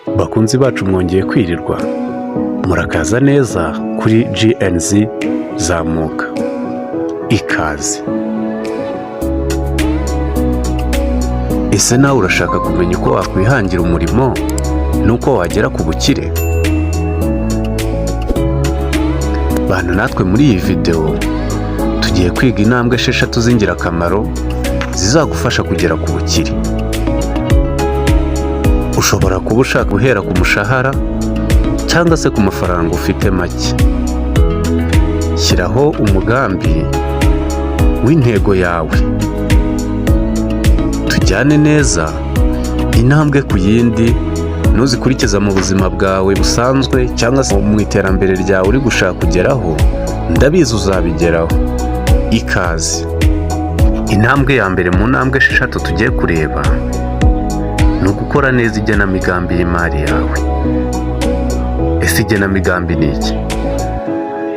Bakunzi bacu, mwongeye kwirirwa, murakaza neza kuri GNZ Zamuka. Ikaze. Ese nawe urashaka kumenya uko wakwihangira umurimo n'uko wagera ku bukire? Bantu natwe muri iyi videwo tugiye kwiga intambwe 6 z'ingirakamaro zizagufasha kugera ku bukire. Ushobora kuba ushaka guhera ku mushahara cyangwa se ku mafaranga ufite make. Shyiraho umugambi w'intego yawe, tujyane neza intambwe ku yindi. Ntuzikurikiza mu buzima bwawe busanzwe cyangwa se mu iterambere ryawe uri gushaka kugeraho, ndabizi uzabigeraho. Ikaze. Intambwe ya mbere mu ntambwe 6 tugiye kureba ni ugukora neza igenamigambi y'imari yawe. Ese igenamigambi ni iki?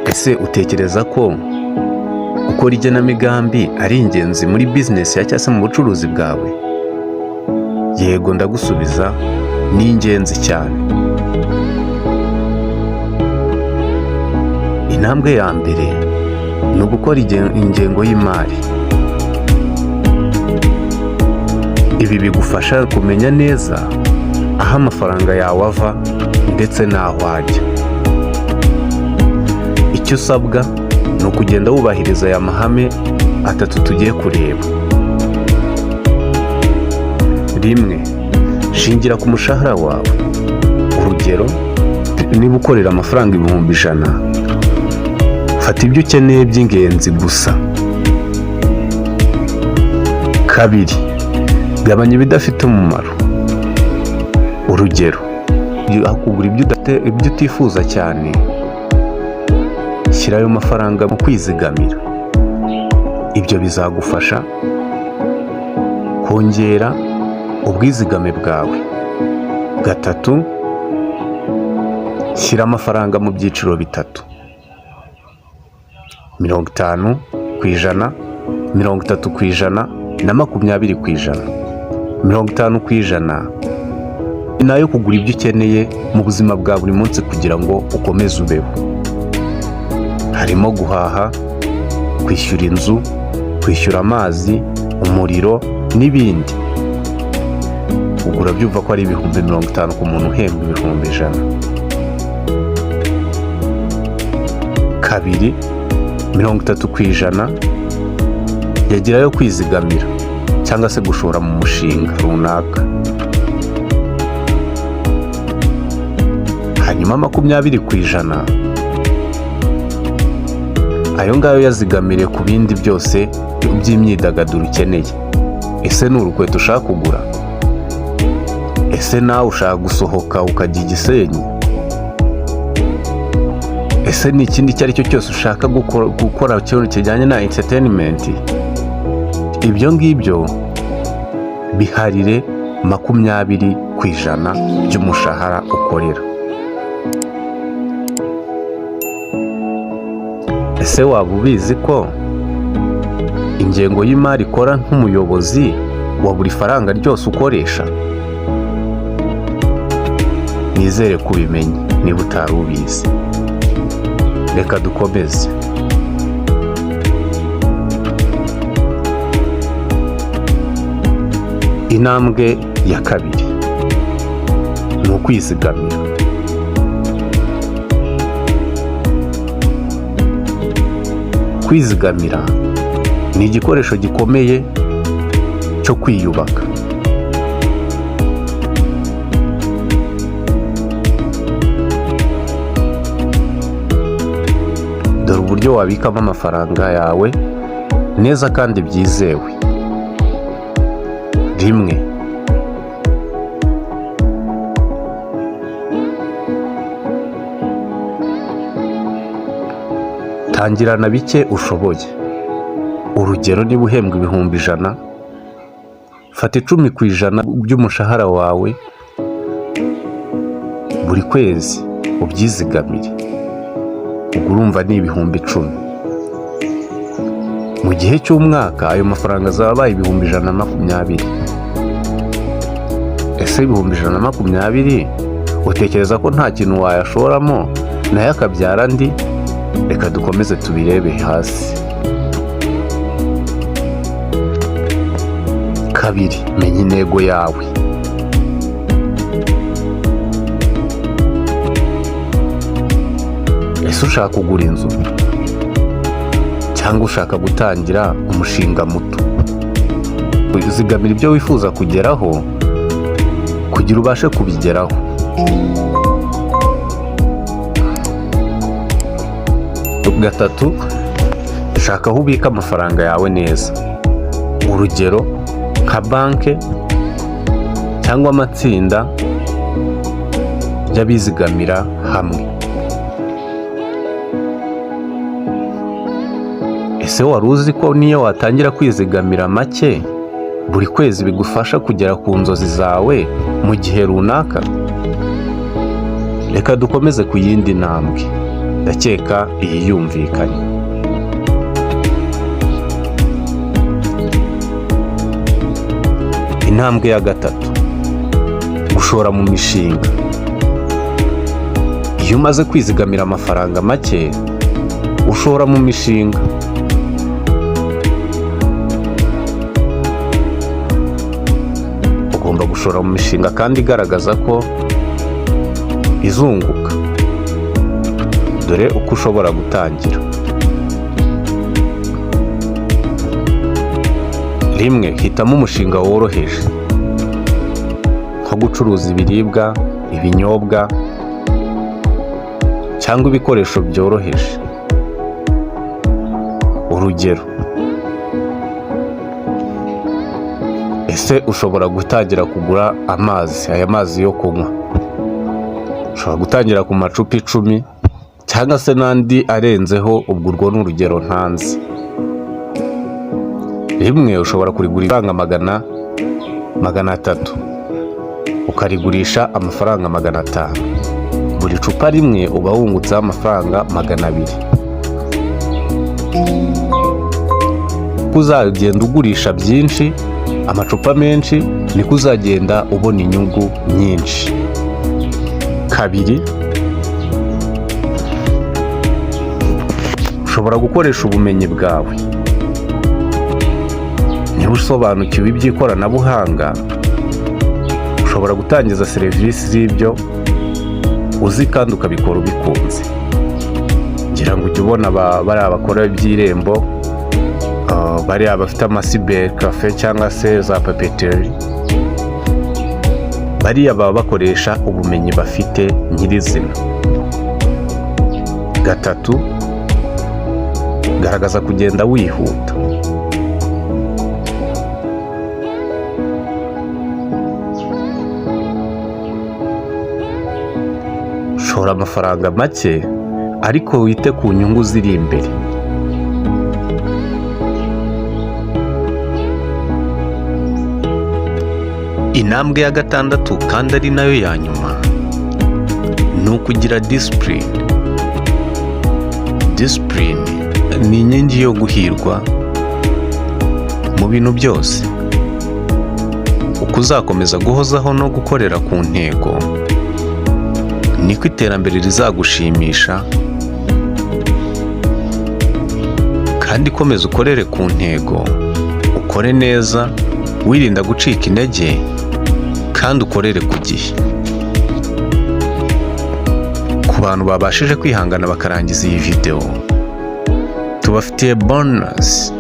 Ese utekereza ko gukora igenamigambi ari ingenzi muri bizinesi yawe cyangwa se mu bucuruzi bwawe? Yego, ndagusubiza, ni ingenzi cyane. Intambwe ya mbere ni ugukora ingengo y'imari. Ibi bigufasha kumenya neza aho amafaranga yawe ava ndetse n'aho ajya. Icyo usabwa ni ukugenda wubahiriza aya mahame atatu tugiye kureba. 1, shingira ku mushahara wawe. Urugero, niba ukorera amafaranga 100,000, fata ibyo ukeneye by'ingenzi gusa. 2, gabanya ibidafite umumaro. Urugero, aho kugura ibyo utifuza cyane, shyira ayo mafaranga mu kwizigamira. Ibyo bizagufasha kongera ubwizigame bwawe. 3, shyira amafaranga mu byiciro bitatu: 50%, 30% na 20%. 50% ni ayo kugura ibyo ukeneye mu buzima bwa buri munsi kugira ngo ukomeze ubeho, harimo guhaha, kwishyura inzu, kwishyura amazi, umuriro n'ibindi. Ubwo urabyumva ko ari 50,000 ku muntu uhembwa 100,000. 2, 30% yagerayo kwizigamira cyangwa se gushora mu mushinga runaka. Hanyuma 20%, ayo ngayo yazigamire ku bindi byose by'imyidagaduro ukeneye. Ese ni urukweto ushaka kugura? Ese nawe ushaka gusohoka ukajya i Gisenyi? Ese ni ikindi icyo ari cyo cyose ushaka gukora kijyanye na entertainment? Ibyo ngibyo biharire 20% by'umushahara ukorera. Ese waba ubizi ko ingengo y'imari ikora nk'umuyobozi wa buri faranga ryose ukoresha? Nizere ko ubimenye niba utari ubizi. Reka dukomeze. Intambwe ya kabiri ni ukwizigamira. Kwizigamira ni igikoresho gikomeye cyo kwiyubaka. Dore uburyo wabikamo amafaranga yawe neza kandi byizewe. 1, tangirana bike ushoboye. Urugero, niba uhembwa 100,000, fata 10% by'umushahara wawe buri kwezi ubyizigamire. Ubwo urumva ni 10,000. Mu gihe cy'umwaka ayo mafaranga azaba abaye 120,000. Ese 120,000 Utekereza ko nta kintu wayashoramo nayo akabyara andi? Reka dukomeze tubirebe hasi. Kabiri, menya intego yawe. Ese ushaka kugura inzu cyangwa ushaka gutangira umushinga muto? Zigamira ibyo wifuza kugeraho kugira ubashe kubigeraho. Gatatu, shaka aho ubika amafaranga yawe neza, urugero nka banki cyangwa amatsinda y'abizigamira hamwe. Ese wari uzi ko niyo watangira kwizigamira make buri kwezi bigufasha kugera ku nzozi zawe mu gihe runaka? Reka dukomeze ku yindi ntambwe, ndakeka iyi yumvikanye. Intambwe ya gatatu, gushora mu mishinga. Iyo umaze kwizigamira amafaranga make, ushora mu mishinga. Ugomba gushora mu mishinga kandi igaragaza ko izunguka. Dore uko ushobora gutangira. Rimwe, hitamo umushinga woroheje nko gucuruza ibiribwa, ibinyobwa cyangwa ibikoresho byoroheje. Urugero, ese ushobora gutangira kugura amazi, aya mazi yo kunywa, ushobora gutangira ku macupa 10 cyangwa se n'andi arenzeho, ubwo urwo ni urugero ntanze. Rimwe ushobora kurigura amafaranga 300, ukarigurisha amafaranga 500. Buri cupa rimwe uba wungutseho amafaranga 200. Uko uzagenda ugurisha byinshi, amacupa menshi, niko uzagenda ubona inyungu nyinshi. Kabiri, ushobora gukoresha ubumenyi bwawe. Niba usobanukiwe iby'ikoranabuhanga, ushobora gutangiza serivisi z'ibyo uzi kandi ukabikora ubikunze. Ngira ngo ujye ubona bariya bakora iby'irembo, bariya bafite ama cyber café cyangwa se za papeterie, bariya baba bakoresha ubumenyi bafite nyirizina. Gatatu, garagaza kugenda wihuta. Shora amafaranga make ariko wite ku nyungu ziri imbere. Intambwe ya gatandatu kandi ari nayo ya nyuma ni ukugira discipline. Discipline ni inkingi yo guhirwa mu bintu byose. Uko uzakomeza guhozaho no gukorera ku ntego, niko iterambere rizagushimisha. Kandi komeza ukorere ku ntego, ukore neza, wirinda gucika intege kandi ukorere ku gihe. Ku bantu babashije kwihangana bakarangiza iyi videwo, tubafitiye bonus.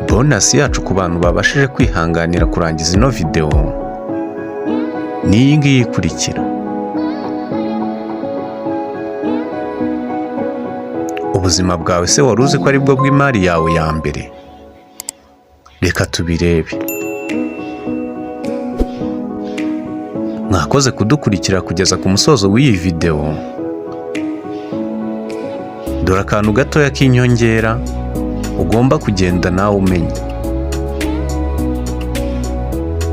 Bonus yacu ku bantu babashije kwihanganira kurangiza ino videwo ni iyi ngiyi ikurikira. Ubuzima bwawe se wari uzi ko ari bwo bw'imari yawe ya mbere? Reka tubirebe. Mwakoze kudukurikira kugeza ku musozo w'iyi videwo. Dore akantu gatoya k'inyongera ugomba kugenda nawe umenya.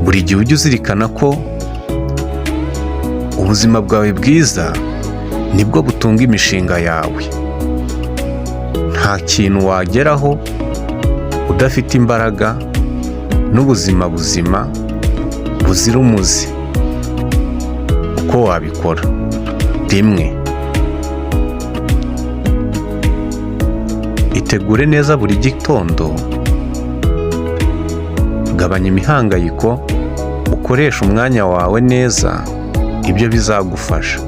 Buri gihe ujye uzirikana ko ubuzima bwawe bwiza nibwo butunga imishinga yawe. Nta kintu wageraho udafite imbaraga n'ubuzima buzima buzira umuze. Uko wabikora: Rimwe, itegure neza buri gitondo, gabanya imihangayiko, ukoreshe umwanya wawe neza, ibyo bizagufasha.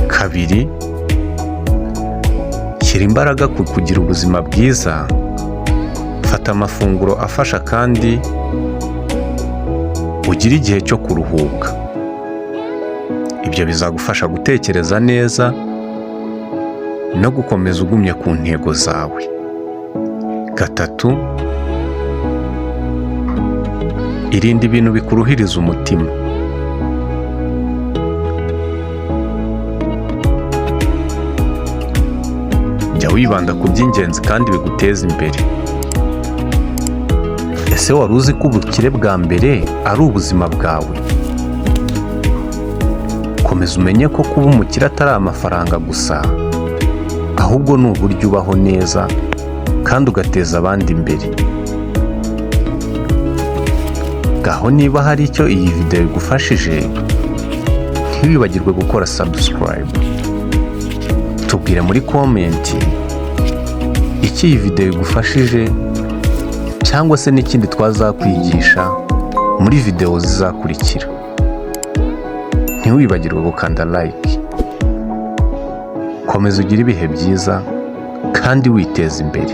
Kabiri, shyira imbaraga ku kugira ubuzima bwiza, fata amafunguro afasha kandi ugire igihe cyo kuruhuka. Ibyo bizagufasha gutekereza neza no gukomeza ugumye ku ntego zawe. Gatatu, irinde ibintu bikuruhiriza umutima. Jya wibanda ku by'ingenzi kandi biguteza imbere. Ese wari uzi ko ubukire bwa mbere ari ubuzima bwawe? Komeza umenye ko kuba umukire atari amafaranga gusa, ahubwo ni uburyo ubaho neza kandi ugateza abandi imbere. Ngaho niba hari icyo iyi video igufashije, ntiwibagirwe gukora subscribe. Tubwire muri comment icyo iyi video igufashije cyangwa se n'ikindi twazakwigisha muri video zizakurikira. Ntiwibagirwe gukanda like. Komeza ugire ibihe byiza kandi witeza imbere.